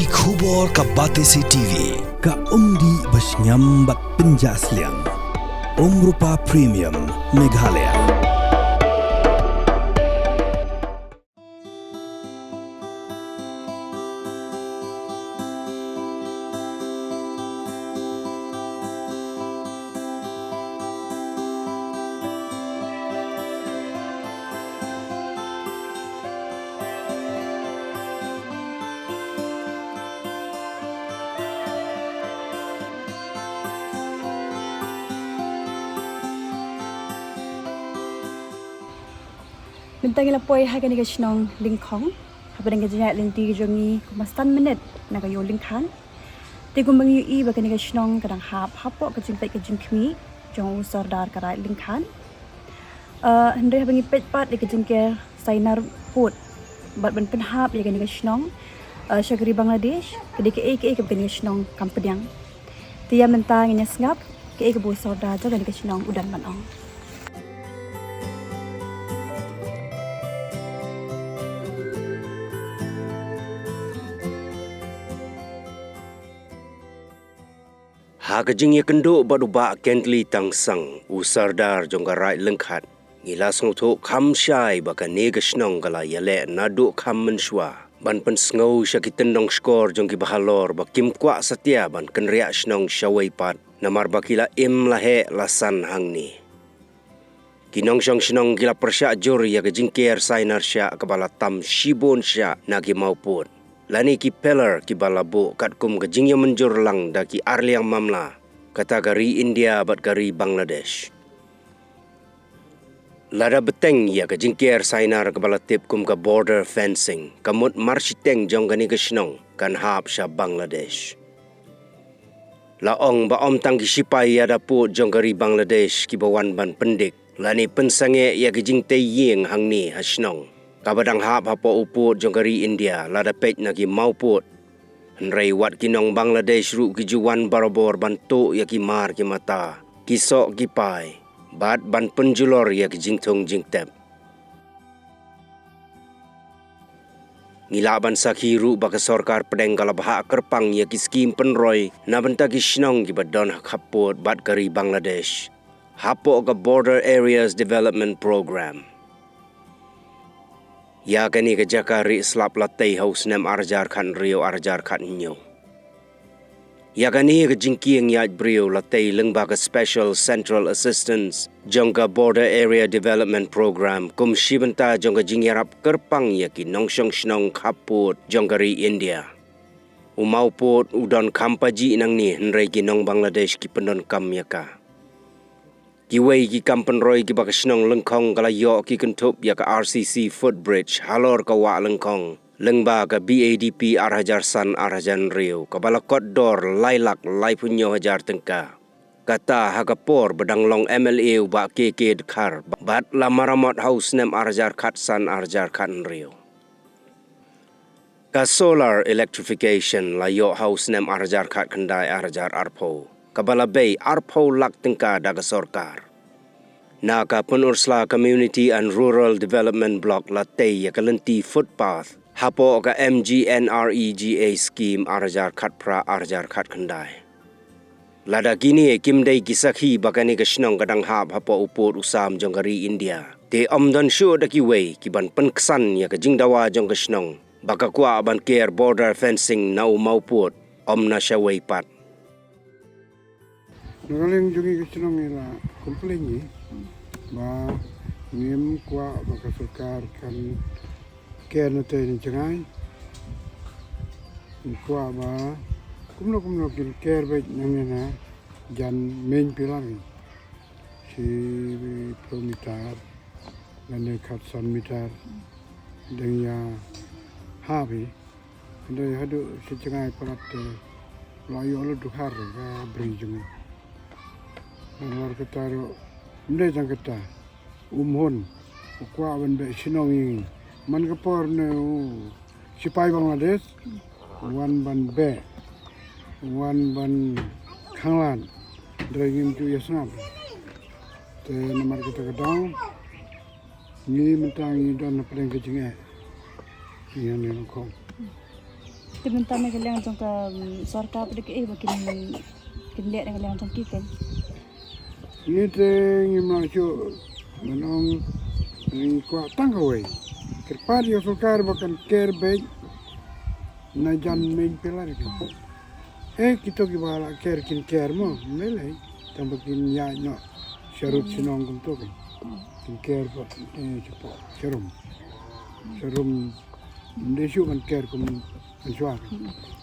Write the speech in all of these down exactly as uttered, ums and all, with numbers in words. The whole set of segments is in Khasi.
Ki khubor ka Batesi T V, ka umdih ba shngiam bad pynjah sliang. Umrupa Premium, Meghalaya. Mynta ngi la poi ha kane ka shnong Lyngkhong, hapdeng ka jingïaid lynti ka jong ngi kumba san minit na ka ïew Lyngkhan. Te kumba ngi ïohi ba kane ka shnong ka dang hap hapoh ka jingpeit ka jingkhmih jong u Sordar ka Raid Lyngkhan. Uh, hynrei haba ngi peit pat ïa ka jingker Sainar pud bad ban pynhap ïa kane ka shnong, uh, sha ka ri Bangladesh, ka dei kaei kaei kaba kane ka shnong kam pdiang. Te ïa mynta ngin ïa sngap kaei kaba u Sordar jong kane ka shnong u don ban ong. Ha ka jingïakynduh bad u Bah Kently Tangsang, u Sordar jong ka Raid Lyngkhat, ngi la sngewthuh kham shai ba kane ka shnong ka la ïaleh naduh kham mynshuwa ban pynsngew sha ki tyndong shkor jong kiba halor ba kim kwah satia ban kynriah shnong shawei pat, namar ba ki la im la heh la san hangne. Ki nongshong shnong ki la pyrshah jur ïa ka jingker Sainar shiah kaba la tam shibun shiah na ki mawpud lane ki pillar kiba la buh katkum ka jingïamynjur lang da ki arliang mamla, kata ka ri India bad ka ri Bangladesh. Lada bteng ïa ka jingker Sainar kaba la tip kum ka border fencing, ka mut marshiteng jong kane ka shnong kan hap sha Bangladesh. La ong ba ym tang ki shipai ïada pud jong ka ri Bangladesh kiba wan ban pyndik lane pynsangeh ïa ki jingtei ïing hangne ha shnong kaba dang hap hapoh u pud jong ka ri India lada peit na ki mawpud. Hynrei wat ki nong Bangladesh ruh ki ju wan barabor ban tuh ïa ki mar ki mata, ki soh ki pai bad ban pynjulor ïa ki jingthung jingtep. Ngi lah ban sakhi ruh ba ka sorkar pdeng ka la bhah kyrpang ïa ki skim pynroi na bynta ki shnong kiba don ha khappud bad ka ri Bangladesh hapoh ka Border Areas Development Program. Ïa kane ka jaka rieh slap la tei ha u snem ar hajar khathynriew ar hajar khathynñiew. Ïa kane ka jingkieng ïaid briew la tei lyngba ka Special Central Assistance jong ka Border Area Development Program kum shi bynta jong ka jingïarap kyrpang ïa ki nongshong shnong khappud jong ka ri India. U mawpud u don kham pajih nangne hynrei ki nong Bangladesh ki pyndonkam ïa ka. Kiwei ki kam pynroi kiba ka shnong Lyngkhong ka la ïoh ki kynthup ïa ka R C C footbridge halor ka wah Lyngkhong lyngba ka B A D P ar hajar san ar hajar hynriew kaba la kot dor lai lak laiphew hynñiew hajar tyngka. Kata ha ka por ba dang long M L A u Bah K K Dkhar bad la maramot ha u snem ar hajar khatsan ar hajar khathynriew. Ka solar electrification la ïoh ha u snem ar hajar khatkhyndai ar hajar arphew kaba la bei arphew lak tyngka da ka sorkar. Na ka Pynursla Community and Rural Development Block la tei ïa ka lynti footpath hapoh ka M G N R E G A scheme ar hajar khatphra ar hajar khatkhyndai. Lada kine kim dei ki sakhi ba kane ka shnong ka dang hap hapoh u pud u sam jong ka ri India, te ym don shuh da kiwei ki ban pynksan ïa ka jingdawa jong ka shnong ba ka kwah ban ker border fencing na u mawpud, ym na shawei pat. Na ka liang jong ngi ka shnong ngi la complain ngi ba ngim kwah ba ka sorkar kan ker na tei na jngai. Ngi kwah ba kumno kumno kin ker beit nangne na jan main pillar hi. Shiphew meter lane khatsan meter dang ïa hap hi. Hynrei haduh shi jngai palat te la ïoh lut dkhar ka bri jong ngi. Nalor kata ruh ym dei tang kata. U Mhun u kwah ban beh shnong ïa ngi. Man ka por ne u sipai Bangladesh u wan ban beh, u wan ban khanglad, hynrei ngim ju ïasngap. Te namar kata ka daw ngi mynta ngi don hapdeng ka jingeh. Ngi hangne Lyngkhong. Te mynta na ka liang jong ka, mm, sorkar pat de kaei ba kin, kin leh na ka liang jong ki, kan? Ngi te ngim lah shuh ban ong, ngi kwah tang kawei. Kyrpad ïa ka sorkar ba kan ker beit na jan main pillar ki. Eh, kito kiba la ker kin ker mo, mlei lei. Tang ba kin ïaid noh sharud shnong kumto kan. Kin ker pat, eh, shapoh, sharum. Sharum, ym dei shuh ban ker kum mynshuwa.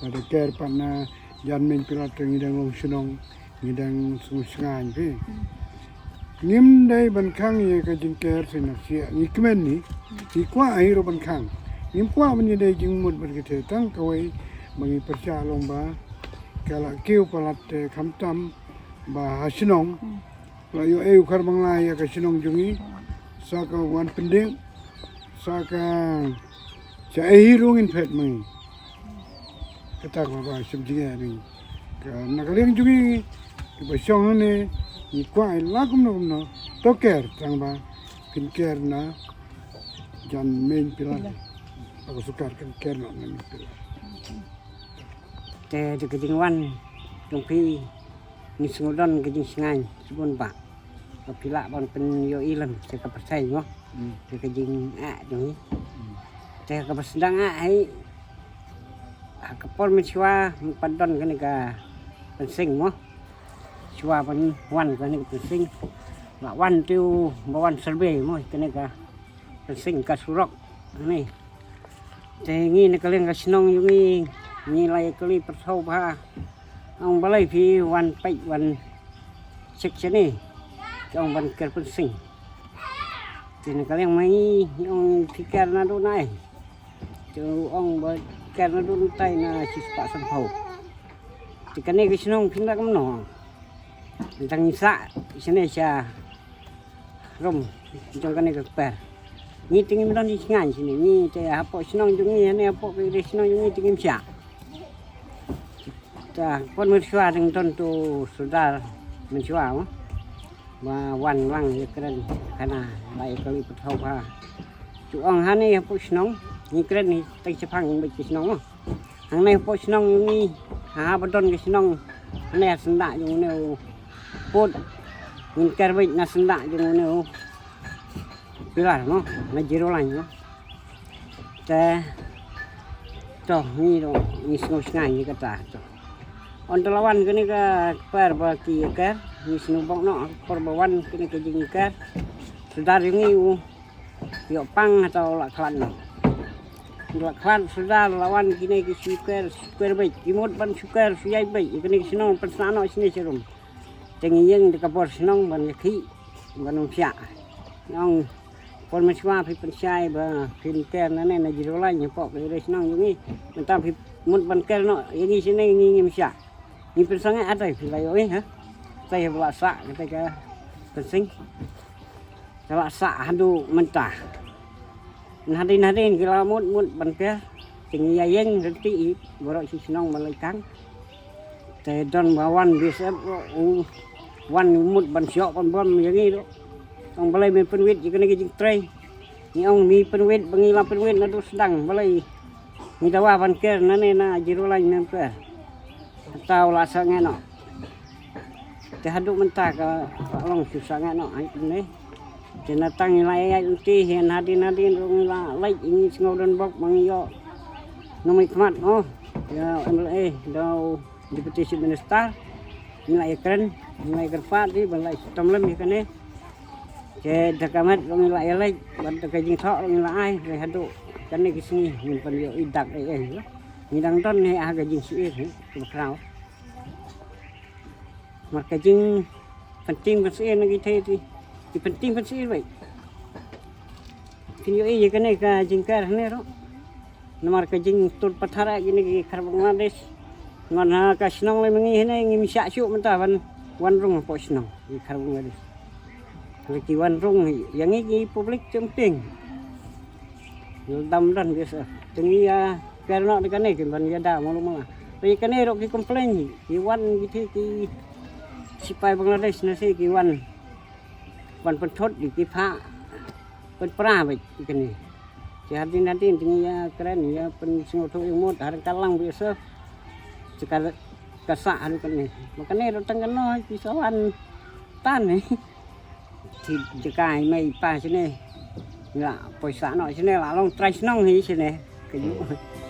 Lada ker pat na jan main pillar te ngi dang long shnong, ngi dang sngewsngaiñ phi. Ngim dei ban khang ïa ka jingker shisha na shisha, ngi kmen ni, ngi kwah hi ruh ban khang. Ngim kwah ban ïadei jingmut bad kita, tang kawei ba ngi pyrshah long ba ka la kiew palat te khamtam ba ha shnong. La ïoh ei u Khar Bangla ïa ka shnong jong ngi. Sa ka wan pyndep, sa ka, sa ei hi ruh ngin phet ma ngi. Kata ka ba shim jingeh ni. Ka na ka liang jong ngi, kiba shong hangne, ngi kwah ïa la kumno kumno, to ker, tang ba phin ker na jan main pillar. Pillar. Ba ka sorkar kan ker na main pillar. Te da ka jingwan jong phi, ngi sngewdon ka jingsngaiñ shibun ba ka phi lah ban pynïohi lem sha ka pyrthei mo. Hmm. Te ka jingeh jong ngi. Hmm. Te kaba sdang eh hi, ha ka por mynshuwa ngim pat don kane ka pynsing mo. Shuwa ban wan kane ka pynsing, la wan te u ba wan survey mo, kane ka pynsing ka surok ni. Te ngi na ka liang ka shnong jong ngi, ngi la ïa kylli pyrthuh bha. Ong balei phi wan peit wan check shane. Ki ong ban ker pynsing. Te na ka liang ma ngi, ngi ong phi ker naduh nai. Te u ong ba ker naduh ntai na shispah sanphew. Te kane ka shnong phin da kumno. Tang ngi sah shane sha rum jong kane ka kper. Ngi te ngim don jingsngaiñ shane, ngi te hapoh shnong jong ngi, hane hapoh ka ri shnong jong ngi te ngim shah. Ta pon mynshuwa dang don tu sordar mynshuwa mo. Ba wan lang ïa kren, kana la ïa kylli pyrthuh bha. Tu ong hane hapoh shnong, ngi kren hi tang shaphang beit ka shnong mo. Hangne hapoh shnong jong ngi, ha ba don ka shnong, hangne ha syndah jong une u pud, ngin ker beit na syndah jong une u pillar mo, na zero line mo. Te to ngi ruh ngi sngewsngaiñ ïa kata to. Ynda la wan kane ka kper ba ki ïa ker, ngi sngewbok noh ka por ba wan kane ka jingker. Sordar jong ngi u ïoh pang, hata u la khlad noh. U la khlad sordar, la wan kine ki shu ker, shu ker beit, ki mut ban shu ker shu ïaid beit ïa kane ka shnong, pynsah noh shane sharum. Te ngi ïeng da ka bor shnong ban ïakhih ban ym shah. Ngi ong pon mynshuwa phi pynshai ba phin ker nane na zero line hapoh ka ri shnong jong ngi. Mynta phi mut ban ker noh ïa ngi shane, ngi ngim shah. Ngi pynsangeh, hatai phi la ïohi ha. Hatai ba la sah kata ka pynsing. Ka la sah haduh mynta. Nadien nadien ki la mut mut ban ker. Te ngi ïa ïeng ryntih hi baroh shi shnong ba la kang. Te don ba wan B S F ruh u wan mut ban shoh ban bom ïa ngi ruh. Tang balei men pynwit ïa kane ka jingtrei. Ngi ong men pynwit ba ngi la pynwit naduh sdang, balei ngi dawa ban ker nane na zero line men ker. Hata u la sangeh noh. Te haduh mynta ka long shu sangeh noh ai kumne. Te na tang ngi la ïaid lynti hi, nadien nadien ruh ngi la leit, ngi sngewdon bok ba ngi ïoh nongmihkhmat mo, ïa M L A da u Deputy Chief Minister. Ngi la ïa kren, ngi la ïa kyrpad hi ban la shitom lem ïa kane. Te da ka met ruh ngi la ïa leit, bad da ka jingthoh ruh ngi la ai, te haduh kane ka sngi ngim pat ïohi dak ei ei. Ngi dang don hi ha ka jingsyier hi kaba khraw. Namar ka jingpynting pynsyier na ki thei, ki pynting pynsyier beit. Kin ïohi ïa kane ka jingker hangne ruh. Namar ka jingtur pathar ïa kine ki Khar Bangladesh. Ngan ha ka shnong lei ma ngi hangne, ngim shah shuh mynta ban wan rung hapoh shnong ki Khar Bangladesh. Ki wan rung ïa ngi ki public jong ping. Dam don biasa. Te ngi ïa ker noh da kane kin ban ïada malu mala. Te kane ruh ki complain hi. Ki wan ki thei ki sipai Bangladesh na se ki wan. Wan pynthut ki ki pha. Pynpra beit kane. Ki hadien hadien te ngi ïa kren ïa pynsngewthuh ïa mut ha ryngkat lang bad ïa sep. Te ka, ka sah haduh kane. Ba kane ruh tang kano pisa wan tan hi. Te jaka i mei i pa shane. Ngi la poi sah noh shane, la long trai shnong hi shane. Ka ïuh.